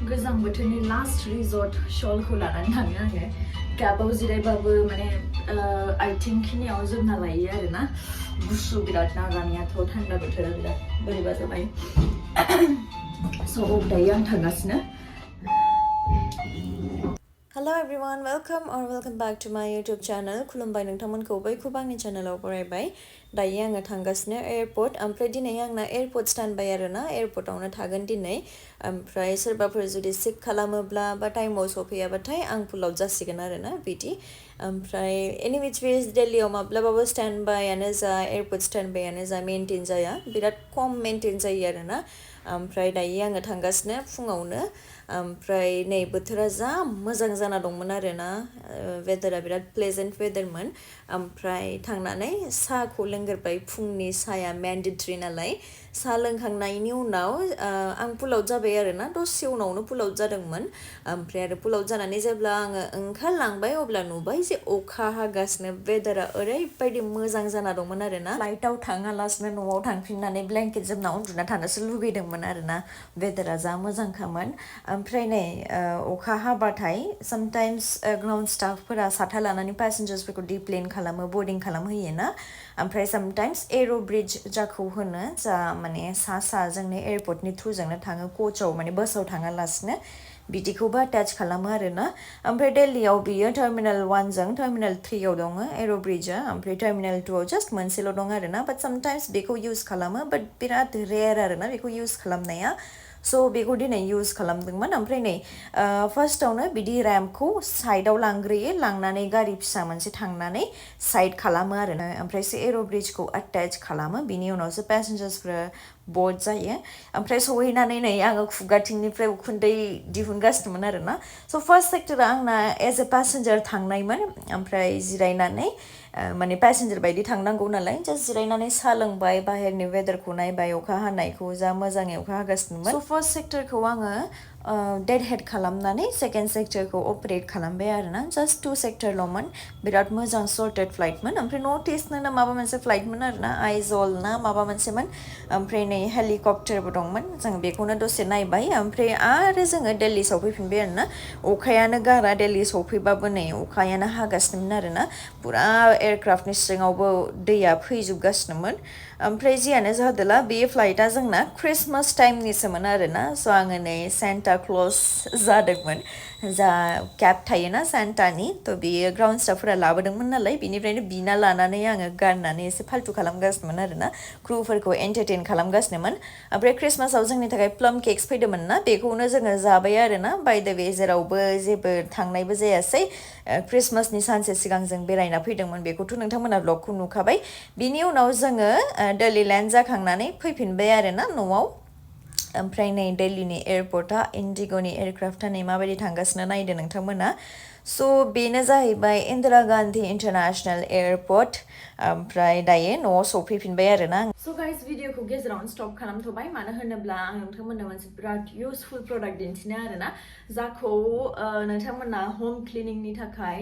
गोजां बोथोरनि last resort शलखौ लानानै थाङो आङो केबाव जिरायबाबो माने आथिंखिनियाव जोमना लायो आरोना गुसु बिराद ना गामियाथ' थान्दा बोथोरा बिराद बोरैबा जाबाय स' दायो आं थांगासिनो Hello everyone, welcome back to my YouTube channel. खुलुमबाय नोंथांमोनखौ बैखौबो आंनि चेनेलाव बरायबाय दायो आङो थांगासिनो एयारपर्ट ओमफ्राय दिनै आंना एयारपर्ट स्टैंडबाय आरोना एयारपर्टआवनो थागोन दिनै ओमफ्राय सोरबाफोर जुदि सिक खालामोब्ला बा टाइमाव सफैयाबाथाय आं पुल आउट जासिगोन आरोना बिदि ओमफ्राय एनि विच वेज दिल्लीयाव माब्लाबाबो स्टैंडबायानो जा एयारपर्ट स्टैंडबायानो जा मेनटेन जाया बिराद खम मेनटेन जायो आरोना ओमफ्राय दायो आङो थांगासिनो फुङावनो ओमफ्राय नै बोथोरा जा मोजां जाना दंमोन आरोना वेदारा बिराद प्लेजेन्ट वेदारमोन ओमफ्राय थांनानै साहाखौ लोंगोरबाय फुंनि साहाया मेन्डेटरि नालाय साहा लोंखांनायनि उनाव आं पुल आउट जाबाय आरोना दसे उनावनो पुल आउट जादोंमोन ओमफ्राय आरो पुल आउट जानानै जेब्ला आङो ओंखारलांबाय अब्ला नुबाय जे अखा हागासिनो वेदारा ओरैबायदि मोजां जाना दंमोन आरोना फ्लाइटआव थाङालासिनो न'आव थांफिननानै ब्लेंकेट जोमना उन्दुना थानोसो लुगैदोंमोन आरोना वेदारा जा मोजांखामोन ओमफ्राय नै अखा हाबाथाय समटाइम्स ग्राउन्ड स्टाफफोरा साथा लानानै पेसेन्जार्सफोरखौ डिप्लेन खालामो बर्डिं खालामहोयोना ओमफ्राय समटाइम्स एर' ब्रिज जाखौ होनो जा माने सा जोंनो एयारपर्टनि थ्रुजोंनो थाङो कचाव माने बासाव थाङालासिनो बिदिखौबो एटाच खालामो आरोना ओमफ्राय दिल्लीयाव बियो टार्मिनेल 1जों टार्मिनेल 3आव दङ एर' ब्रिजआ ओमफ्राय टार्मिनेल 2आव जास्ट मोनसेल' दं आरोना बाट समटाइम्स बेखौ इउज खालामो बाट बिराद रेयार आरोना बेखौ इउज खालामनाया स' बेखौ दिनै इउज खालामदोंमोन ओमफ्राय नै फार्स्टआवनो बिदि रेम्पखौ साइडआव लांग्रोयो लांनानै गारि फिसा मोनसे थांनानै साइड खालामो आरोना ओमफ्रायसो एर' ब्रिजखौ एटाच खालामो बिनि उनावसो पेसेन्जार्सफ्रा बर्ड जायो ओमफ्राय सहैनानै नै आङो खुगाथिंनिफ्राय उखुन्दै दिहुनगासिनोमोन आरोना स' फार्स्ट सेक्टरा आंना एज ए पेसेन्जार थांनायमोन ओमफ्राय जिरायनानै माने पेसेन्जार बायदि थांनांगौ नालाय जास्ट जिरायनानै साहा लोंबाय बाहेरनि वेदारखौ नायबाय अखा हानायखौ जा मोजाङै अखा हागासिनोमोन स' फार्स्ट सेक्टरखौ आङो डेड हेड खालामनानै सेकेन्ड सेक्टरखौ अपारेट खालामबाय आरोना जास्ट 2 सेक्टरल'मोन बिराद मोजां सर्टेड फ्लाइटमोन ओमफ्राय नर्थ इस्टनो माबा मोनसे फ्लाइटमोन आरोना आइजल ना माबा मोनसेमोन ओमफ्राय नै हेलिकप्टारबो दंमोन जों बेखौनो दसे नायबाय ओमफ्राय आरो जोङो दिल्ली सफैफिनबाय आरोना अखायानो गारा दिल्ली सफैबाबो नै अखायानो हागासिनोमोन आरोना पुरा एयारक्राफ्टनि सिङावबो दैया फैजोबगासिनोमोन ओमफ्राय जियानो जादोला बे फ्लाइटआ जोंना क्रिसमास टाइमनिसोमोन आरोना स' आङो नै सेन्टा क्लज जादोंमोन जा केब थायोना सेन्टानि थ' बेयो ग्राउन्ड स्टाफफोरा लाबोदोंमोन नालाय बिनिफ्रायनो बिना लानानै आङो गाननानै एसे फाल्तु खालामगासिनोमोन आरोना क्रुफोरखौ एन्टारटेन खालामगासिनोमोन ओमफ्राय क्रिसमासाव जोंनि थाखाय प्लाम केक्स फैदोंमोन ना बेखौनो जोङो जाबाय आरोना बाय द वे जेरावबो जेबो थांनायबो जायासै क्रिसमासनि सानसे सिगां जों बेरायना फैदोंमोन बेखौथ' नोंथांमोना ब्लगखौ नुखाबाय बिनि उनाव जोङो दिल्ली लेन्ड जाखांनानै फैफिनबाय आरोना न'आव ओमफ्राय नै दिल्लीनि एयारपर्टआ इन्डिग'नि एयारक्राफ्टआ नै माबायदि थांगासिनो नायदो नोंथांमोना स' बेनो जाहैबाय इन्दिरा गान्धी इन्टारनेसनेल एयारपर्ट ओमफ्राय दायो न'आव सफैफिनबाय आरोना स' गाइस भिडिअखौ गेजेरावनो स्टप खालामथ'बाय मानो होनोब्ला आं नोंथांमोननो मोनसे बिराद इउजफुल प्रडाक्ट दिन्थिनो आरोना जाखौ नोंथांमोना होम क्लिनिंनि थाखाय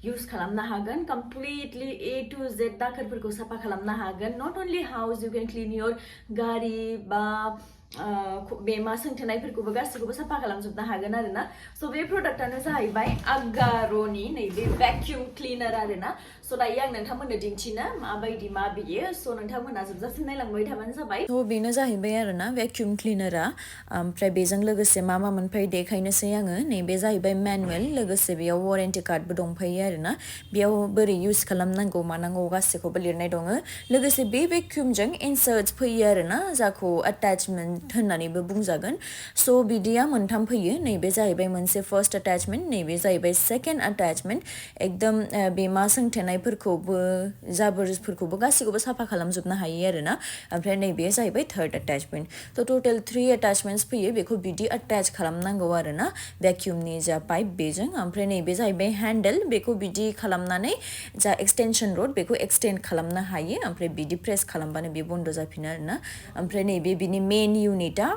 इउज खालामनो हागोन कमप्लिटलि A to Z दाखोरफोरखौ साफा खालामनो हागोन not only house you can clean your गारि बा बेमा सोंथेनायफोरखौबो गासैखौबो साफा खालामजोबनो हागोन आरोना स' बे प्रडाक्टआनो जाहैबाय आगार'नि नैबे भेक्युम क्लिनार आरोना स' दायो आं नोंथांमोननो दिन्थिनो माबायदि मा बियो स' नोंथांमोना जोबजासिम नायलांबाय थाबानो जाबाय थ' बेनो जाहैबाय आरोना भेक्युम क्लिनारा ओमफ्राय बेजों लोगोसे मा मोनफायो देखायनोसै आङो नैबे जाहैबाय मेनुवेल लोगोसे बेयाव वारेन्टि कार्डबो दंफायो आरोना बेयाव बोरै इउज खालामनांगौ मानांगौ गासैखौबो लिरनाय दङ लोगोसे बे भेक्युमजों इनसार्ट्स फैयो आरोना जाखौ एटाचमेन्ट होननानैबो बुंजागोन स' बिदिया मोनथाम फैयो नैबे जाहैबाय मोनसे फार्स्ट एटाचमेन्ट नैबे जाहैबाय सेकेन्ड एटाचमेन्ट एकदम बेमा सोंथेनायफोरखौबो जाबोरफोरखौबो गासैखौबो साफा खालामजोबनो हायो आरोना ओमफ्राय नैबे जाहैबाय थार्ड एटाचमेन्ट थ' टटेल 3 एटाचमेन्ट्स फैयो बेखौ बिदि एटाच खालामनांगौ आरोना भेक्युमनि जा पाइप बेजों ओमफ्राय नैबे जाहैबाय हेन्डेल बेखौ बिदि खालामनानै जा एक्सटेनसन रड बेखौ एक्सटेन्ड खालामनो हायो ओमफ्राय बिदि प्रेस खालामबानो बे बन्द जाफिनो आरोना ओमफ्राय नैबे बिनि मेन इउनिटआ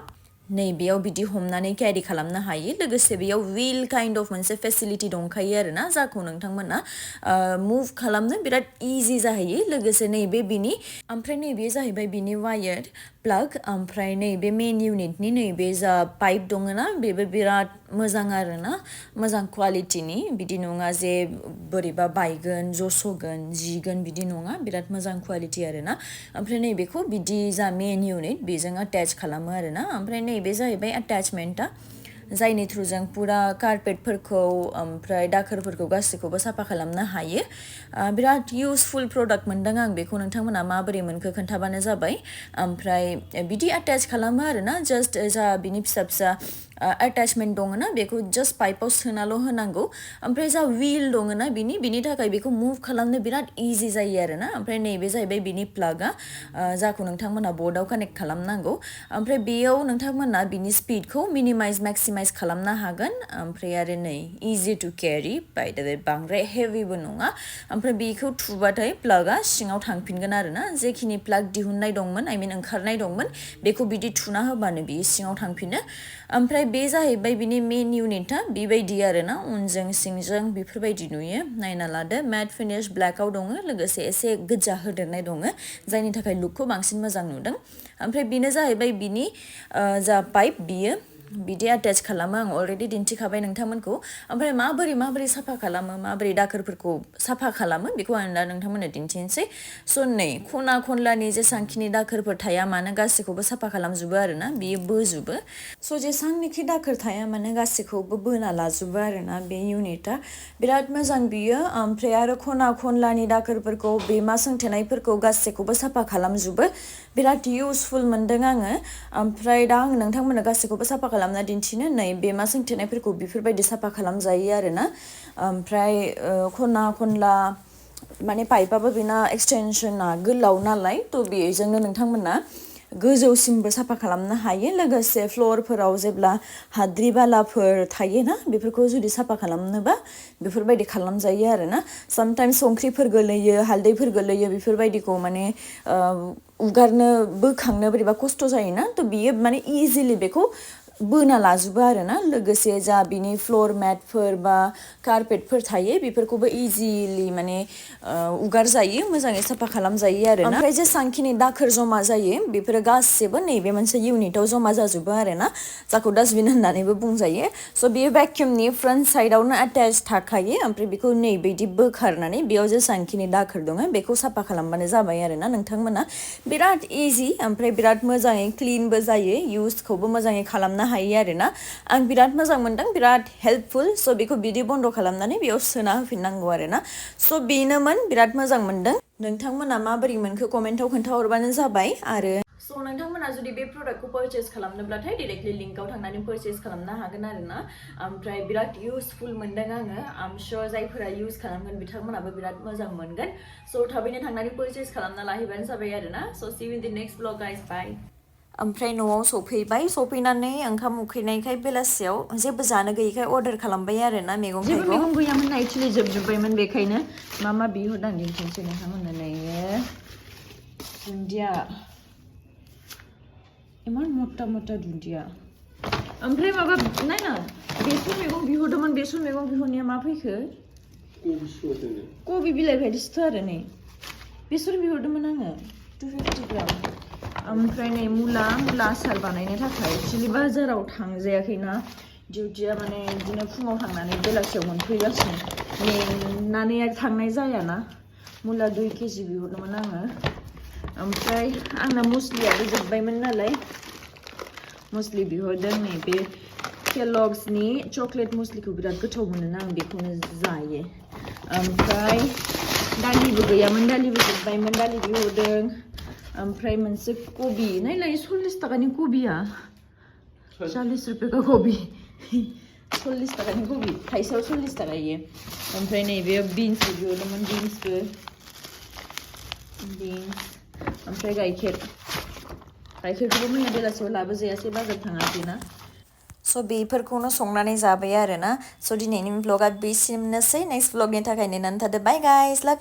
नै बेयाव बिदि हमनानै क्यारि खालामनो हायो लोगोसे बेयाव व्हील काइन्ड अफ मोनसे फेसिलिटि दंखायो आरो ना जाखौ नोंथांमोना मुभ खालामनो बिराद इजि जाहैयो लोगोसे नैबे बिनि ओमफ्राय नैबे जाहैबाय बिनि वायार प्लाग ओमफ्राय नैबे मेन इउनिटनि नैबे जा पाइप दङ ना बेबो बिराद मोजां आरो ना मोजां क्वालिटिनि बिदि नङा जे बोरैबा बायगोन जस'गोन जिगोन बिदि नङा बिराद मोजां क्वालिटि आरो ना ओमफ्राय नैबेखौ बिदि जा मेन इउनिट बेजों एटाच खालामो आरो ना ओमफ्राय नैबे जाहैबाय एटाचमेन्टआ जायनि थ्रुजों पुरा कारपेटफोरखौ ओमफ्राय दाखोरफोरखौ गासैखौबो साफा खालामनो हायो बिराद इउजफुल प्रडाक्ट मोनदों आं बेखौ नोंथांमोना माबोरै मोनखो खोन्थाबानो जाबाय ओमफ्राय बिदि एटाच खालामो आरो ना जास्ट जा बिनि फिसा फिसा एटाचमेन्ट दङ ना बेखौ जास्ट पाइपआव सोनाल' होनांगौ ओमफ्राय जा व्हील दङ ना बिनि थाखाय बेखौ मुभ खालामनो बिराद इजि जायो आरो ना ओमफ्राय नैबे जाहैबाय बिनि प्लागआ जाखौ नोंथांमोना बोर्डआव कानेक्ट खालामनांगौ ओमफ्राय बेयाव नोंथांमोना बिनि स्पिडखौ मिनिमाइज मेक्सिमाइज खालामनो हागोन ओमफ्राय आरो नै इजि टु केरि बाय द वे बांद्राय हेभिबो नङा ओमफ्राय बेखौ थुबाथाय प्लागआ सिङाव थांफिनगोन आरो ना जेखिनि प्लाग दिहुननाय दंमोन आइ मिन ओंखारनाय दंमोन बेखौ बिदि थुना होबानो बियो सिङाव थांफिनो ओमफ्राय बे जाहैबाय बिनि मेन इउनिटआ बेबायदि आरो ना उनजों सिंजों बेफोरबायदि नुयो नायना लादो मेट फिनिश ब्लेकआव दङ लोगोसे एसे गोजा होदेरनाय दङ जायनि थाखाय लुकखौ बांसिन मोजां नुदों ओमफ्राय बेनो जाहैबाय बिनि जा पाइप बियो बिदि एटाच खालामो आं अलरेडि दिन्थिखाबाय नोंथांमोनखौ ओमफ्राय माबोरै साफा खालामो माबोरै दाखोरफोरखौ साफा खालामो बेखौ आं दा नोंथांमोननो दिन्थिनोसै स' नै खना खनलानि जेसांखिनि दाखोरफोर थाया मानो गासैखौबो साफा खालामजोबो आरो ना बियो बोजोबो स' जेसांनिखि दाखोर थाया मानो गासैखौबो बोना लाजोबो आरो ना बे इउनिटआ बिराद मोजां बियो ओमफ्राय आरो खना खनलानि दाखोरफोरखौ बेमा सोंथेनायफोरखौ गासैखौबो साफा खालामजोबो बिराद इउजफुल मोनदों आङो ओमफ्राय दा आं नोंथांमोननो गासैखौबो साफा खालामना दिन्थिनो नै बेमा सोंथेनायफोरखौ बेफोरबायदि साफा खालामजायो आरो ना ओमफ्राय खना खनला माने पाइपआबो बेना एक्सटेनसना गोलाव नालाय थ' बेजोंनो नोंथांमोना गोजौसिमबो साफा खालामनो हायो लोगोसे फ्ल'रफोराव जेब्ला हाद्रि बालाफोर थायोना बेफोरखौ जुदि साफा खालामनोबा बेफोरबायदि खालामजायो आरो ना सामटाइम्स संख्रिफोर गोलैयो हालदैफोर गोलैयो बेफोरबायदिखौ माने उगारनो बोखांनो बोरैबा खस्थ' जायोना थ' बियो माने इजिलि बेखौ बोना लाजोबो आरो ना लोगोसे जा बिनि फ्ल'र मेटफोर बा कारपेटफोर थायो बेफोरखौबो इजिलि माने उगार जायो मोजाङै साफा खालामजायो आरो ना ओमफ्राय जेसांखिनि दाखोर जमा जायो बेफोरो गासिबो नैबे मोनसे इउनिटआव जमा जाजोबो आरो ना जाखौ डास्टबिन होननानैबो बुंजायो स' बेयो भेक्युमनि फ्रन्ट साइडआवनो एटाच थाखायो ओमफ्राय बेखौ नैबायदि बोखारनानै बेयाव जेसांखिनि दाखोर दङ बेखौ साफा खालामबानो जाबाय आरो ना नोंथांमोना बिराद इजि ओमफ्राय बिराद मोजाङै क्लिनबो जायो इउजखौबो मोजाङै खालामनो हायो आरो ना आं बिराद मोजां मोनदों बिराद हेल्पफुल स' बेखौ बिदि बन्द' खालामनानै बेयाव सोना होफिननांगौ आरो ना स' बेनोमोन बिराद मोजां मोनदों नोंथांमोना माबोरै मोनखो कमेन्टाव खोन्थाहरबानो जाबाय आरो स' नोंथांमोना जुदि बे प्रडाक्टखौ पारचेस खालामनोब्लाथाय डाइरेक्टलि लिंकआव थांनानै पारचेस खालामनो हागोन आरो ना ओमफ्राय बिराद इउजफुल मोनदों आङो आम श्योर जायफोरा इउज खालामगोन बिथांमोनाबो बिराद मोजां मोनगोन स' थाबैनो थांनानै पारचेस खालामना लाहैबानो जाबाय आरो ना स' C you in the next blog guys बाय ओमफ्राय न'आव सफैबाय सफैनानै ओंखाम उखैनायखाय बेलासियाव जेबो जानो गैयैखाय अर्डार खालामबाय आरो ना मैगं थाइगं जेबो मैगं गैयामोन एक्चुअलि जोबजोब्बायमोन बेखायनो मा बिहरदां दिन्थिनोसै नोंथांमोननो नैयो दुन्दिया इमान मोटा मोटा दुन्दिया ओमफ्राय माबा नायना बेसर मैगं बिहरदोंमोन बेसर मैगं बिहरनाया मा फैखो कबि बिलाइ बायदिसोथ' आरो नै बेसर बिहरदोंमोन आङो 250 ग्राम ओमफ्राय नै मुला आसार बानायनो थाखाय एक्चुअलि बाजाराव थांजायाखैना डिउटिया माने बिदिनो फुङाव थांनानै बेलासियाव मोनफैगासिनो मेंनानै आरो थांनाय जायाना मुला 2 केजि बिहरदोंमोन आङो ओमफ्राय आंना मुसलियाबो जोब्बायमोन नालाय मुसलि बिहरदों नै बे केलग्सनि चकलेट मुसलिखौ बिराद गोथाव मोनो आं बेखौनो जायो ओमफ्राय दालिबो गैयामोन दालिबो जोब्बायमोन दालि बिहरदों ओमफ्राय मोनसे कबि नायलाय 40 टाकानि कबिया 40 रुपये का कबि 40 टाकानि कबि थाइसेयाव 40 टाका इयो ओमफ्राय नैबे बिन्सबो बिहरदोंमोन बिन्सबो ओमफ्राय गाइखेरखौबो मैया बेलासियाव लाबोजायासै बाजार थाङाखैना स' बेफोरखौनो संनानै जाबाय आरो ना स' दिनैनि ब्लगा बेसिमनोसै नेक्स्ट ब्लगनि थाखाय नेनानै थादो बाय गाइस लाभ